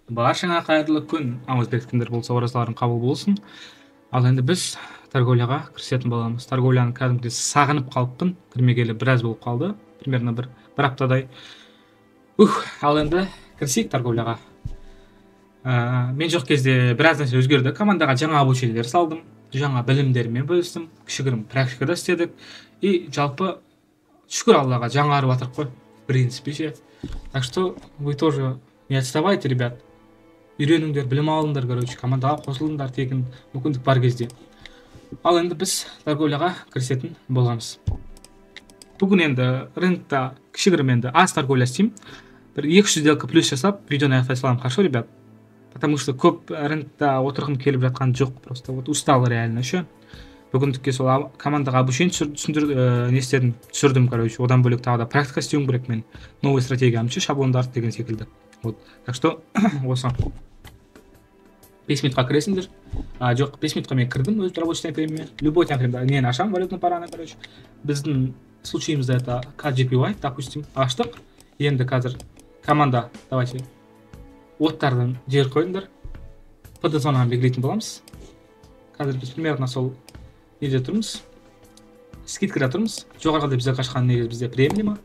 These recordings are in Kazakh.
Баршаңа қайырлы күн, ауыз бекіткендер болса оразаларың қабыл болсын. Ал енді біз торговляға кірісетін боламыз. Торговляны кәдімгідей сағынып қалыппын, кірмегелі біраз болып қалды, примерно бір аптадай. Ал енді кірісейік торговляға. Мен жоқ кезде біраз нәрсе өзгерді. Командаға жаңа обучениелер салдым, жаңа білімдермен бөлістім, кішігірім практикада істедік. И жалпы шүкір Аллаға жаңарып жатырық қой, в принципе ше. Так что вы тоже не отставайте, ребят. Үйреніңдер, білім алыңдар, короче, командаға қосылыңдар тегін мүмкіндік бар кезде. Ал енді біз торговляға кірісетін боламыз. Бүгін енді рынокта кішігірім енді аз торговля істеймін. Бір 200 сделка плюс жасап, видеоны аяқтай саламын, хорошо, ребят? Потому что көп рынокта отырғым келіп жатқан жоқ, просто вот устал реально еще. Бүгіндікке сол командаға обучение не істедім, түсірдім, короче. Одан бөлек тағы да практика істеуім керек мен. Новый стратегиям ше, шаблондарды деген секілді. Вот. Так что осы 5 минутқа кіресіңдер. Жоқ, 5 минутқа мен кірдім өз рабочий таймфрейміме. Любой таймфреймде нені ашамын, валютный параны, короче. Біздің случайымызда это KGPY, допустим, аштық. Енді қазір команда, давайте оттардан жер қойыңдар. PD зонаны белгілейтін боламыз. Қазір біз примерно сол неде тұрмыз? Скидкада тұрмыз. Жоғарғыда бізде қашқан негізі бізде премиум.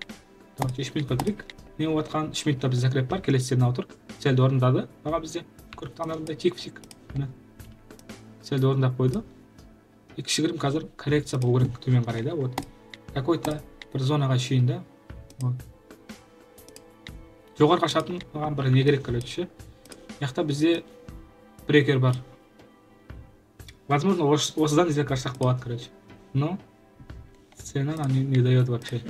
Давайте 3 минутқа кірейік. Не болып жатқан? 3 минутта біз закреп бар, келесі сцена отыр. Цельді орындады. Баға бізде көріп тұрғандарыңдай тик-тик. Міне. Цельді орындап қойды. И кішігірім қазір коррекция болу керек төмен қарай да. Вот. Какой-то бір зонаға шейін да. Вот. Жоғары қашатын маған бір не керек, короче. Мына жақта бізде брекер бар. Возможно, осыдан сделка ашсақ болады, короче. Но цена нам не дает вообще.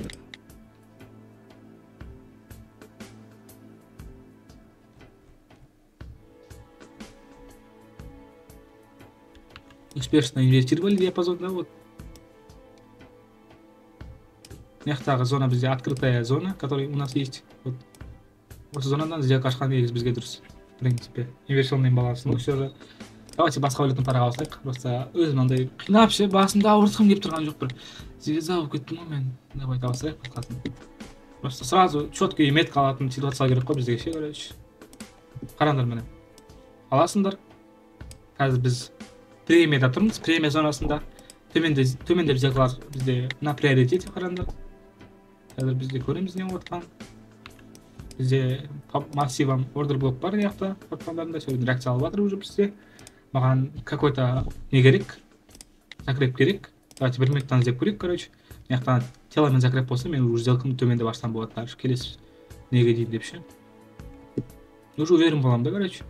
Успешно инвестировали диапазон, да, вот. Мына зона бізде открытая зона, которая у нас есть. Вот. Осы зонадан сделка ашқан негізі бізге дұрыс, в принципе. Инверсионный имбаланс, но все же. Давайте басқа валютный параға ауысайық. Просто өзім андай қинап ше, басымды ауыртқым келіп тұрған жоқ бір. Звезда болып кеттім ғой мен. Давайте ауыстырайық басқасын. Просто сразу четкий метка алатын ситуация керек қой бізге ше, короче. Қараңдар міне. Аласыңдар. Қазір біз премияда тұрмыз, премия зонасында. Төменде сделкалар бізде на приоритете, қараңдар. Қазір бізде көреміз не болып жатқанын. Бізде массивом ордер блок бар мына жақта, көріп сол реакция алып жатыр уже бізде. Маған какой-то не керек, закреп керек. Давайте бір минуттан іздеп көрейік, короче. Мына жақтан теломен закреп болса, мен уже сделкамды төмендеп ашсам болады дальше. Келесі неге дейін деп ше. Уже уверен боламын да, короче.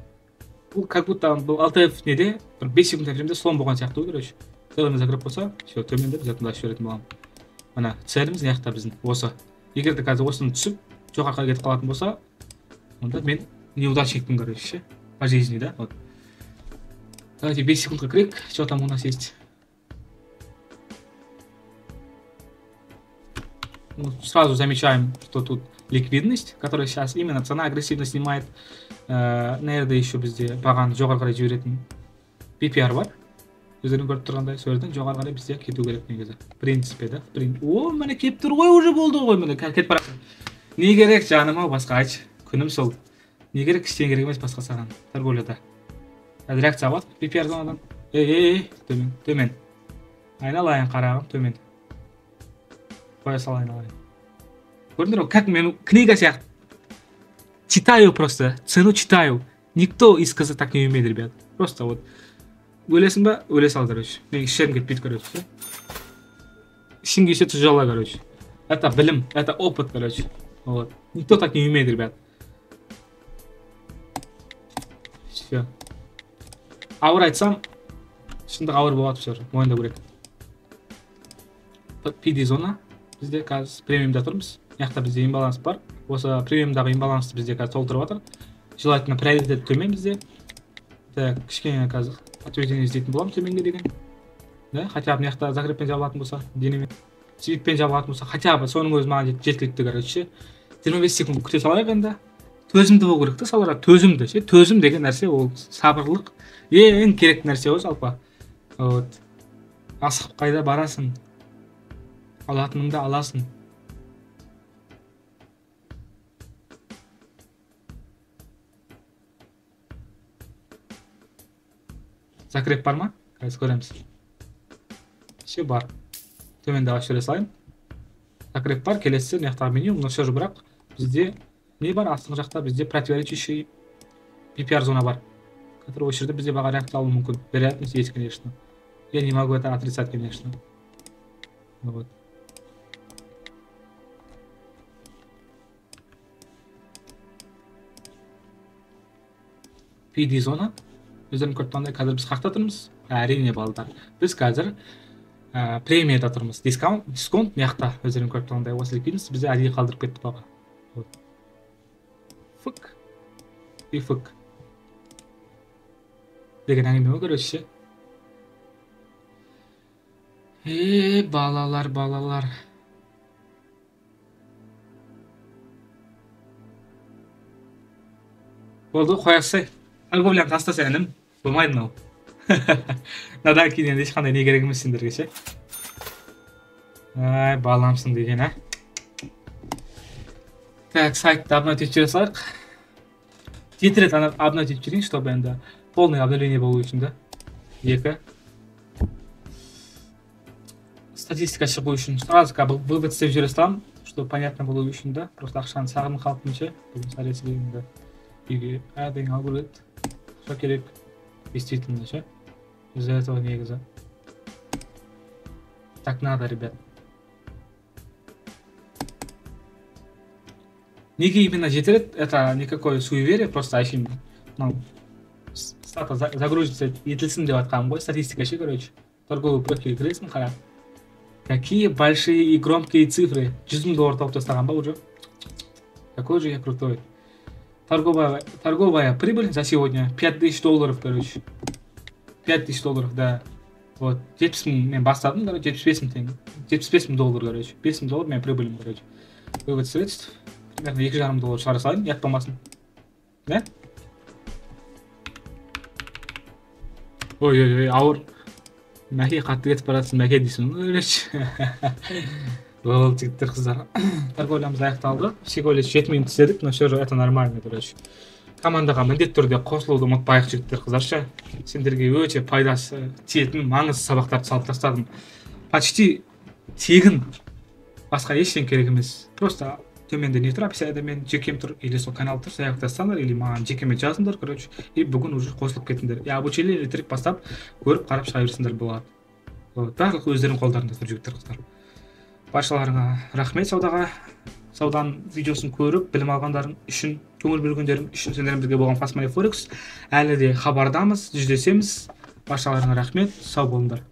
Бұл как будто бұл ЛТФ неде, бір 5 секунд таймфреймде слом болған сияқты ғой, короче. Теломен закреп болса, все, төмендеп сделкамды ашып жіберетін боламын. Мына целіміз мына жақта біздің осы. Егер де қазір осыны түсіп, жоғарыға кетіп қалатын болса, онда мен неудачникпін, короче, ше. По жизни, да, вот. Давайте 5 секундқа кірейік, что там у нас есть. Ну, сразу замечаем, что тут ликвидность, которая сейчас именно цена агрессивно снимает. Наверное, еще бізде бағаны жоғары қарай жіберетін PPR бар. Өздерің көріп тұрғандай, сол жерден жоғары қарай бізде кету керек негізі. В принципе, да? О, міне келіп тұр ғой, уже болды ғой, міне кетіп бара жатыр. Не керек, жаным ау, басқа айтшы. Күнім сол. Не керек, ештеңе керек емес басқа саған торговляда. Реакция алады PPR зонадан. Ей, төмен, төмен. Айналайын қарағым, төмен. Қоя сал айналайын. Көрдіңдер ғой, как мен книга сияқты. Читаю просто, цену читаю. Никто из КЗ так не умеет, ребят. Просто вот. Өлесің ба? Өле сал, короче. Мен ішім кетпейді, короче. Ішің келсе тяжело, короче. Это білім, это опыт, короче. Вот. Никто так не умеет, ребят. Все. Ауыр айтсам, шындық ауыр болады все же, мойындау керек. PD зона, бізде қазір премиумда тұрмыз. Мына жақта бізде имбаланс бар. Осы премиумдағы имбалансты бізде қазір толтырып жатыр. Желательно приоритет төмен бізде. Так, кішкене қазір подтверждение іздейтін боламын төменге деген. Да, хотя бы мына жақта закреппен жабылатын болса, денемен, свиппен жабылатын болса, хотя бы соның өзі маған жеткілікті, короче. 25 секунд күте салайық енді. Төзімді болу керек та, салара төзімді ше. Төзім деген нәрсе ол сабырлық. Ең керек нәрсе ғой жалпы. Вот. Асығып қайда барасың? Алатыныңды аласың. Закреп бар ма? Қазір көреміз. Все бар. Төменде ашып жібере салайын. Закреп бар, келесі мына жақтағы меню, но все же бірақ бізде не бар? Астыңғы жақта бізде противоречащий BPR зона бар, который осы жерде бізде баға реакция алуы мүмкін. Вероятность есть, конечно. Я не могу это отрицать, конечно. Вот. PD зона. Өздерің көріп тұрғандай, қазір біз қақта тұрмыз? Әрине, балдар. Біз қазір премияда тұрмыз. Дисконт мына жақта өздерің көріп тұрғандай, осы ликвидность бізде әдейі қалдырып кетті баға. Вот. Фк. И фк. Деген әңгіме ғой, короче. Балалар, балалар. Болды, қоясай. Торговляны тастаса інім, болмайды мынау. Мынадан кейін енді ешқандай не керек емес сендерге ше. Ай, баламсың деген, а. Так, сайтты обновить етіп жібере салайық. 7 рет обновить етіп жіберейін, чтобы енді полный обновление болу үшін да. 2. Статистика шығу үшін сразу вывод істеп жібере саламын, чтобы понятно болу үшін да. Просто ақшаны сағынып қалыппын ше. Бүгін сәресі дегенде үйге әдейі алып келеді. Ақша керек действительно ше. Из-за этого негізі. Так надо, ребят. Неге именно 7 рет, это никакое суеверие, просто әшейін мынау стата загрузится етілсін деп жатқаным ғой, статистика ше, короче. Торговый профиль кіресің, қара. Какие большие и громкие цифры. 100 000 доллар тауып тастаған ба уже? Какой же я крутой. Торговая прибыль за сегодня 5000 долларов, короче. 5000 долларов, да. Вот, 70 000 мен бастадым, короче, 75 000 теңге. 75 000 доллар, короче. 5 000 доллар мен прибылім, короче. Вывод средств. Примерно 2,5 доллар шығара салайын, ұят болмасын. Да? Ой-ой-ой, ауыр. Мәке қатты кетіп баратсың, мәке дейсің, короче. Болды, жігіттер, қыздар. Торговлямыз аяқталды. Всего лишь 7 минут істедік, но все же это нормально, короче. Командаға міндетті түрде қосылуды ұмытпайық, жігіттер, қыздар. Сендерге өте пайдасы тиетін маңызды сабақтарды салып тастадым. Почти тегін. Басқа ештеңе керек емес. Просто төменде не тұр, описаниеда мен жекем тұр, или сол канал тұр, саяқ тастаңдар, или маған жекеме жазыңдар, короче. И бүгін уже қосылып кетіңдер. И обучение ертерек бастап, көріп, қарап шыға берсеңдер болады. Барлық өздерінің қолдарында тұр, жігіттер, қыздар. Баршаларыңа рахмет саудаға. Сауданың видеосын көріп, білім алғандарың үшін, көңіл бөлгендерің үшін сендермен бірге болған Fast Money Forex. Әлі де хабардамыз, жүздесеміз. Баршаларыңа рахмет, сау болыңдар.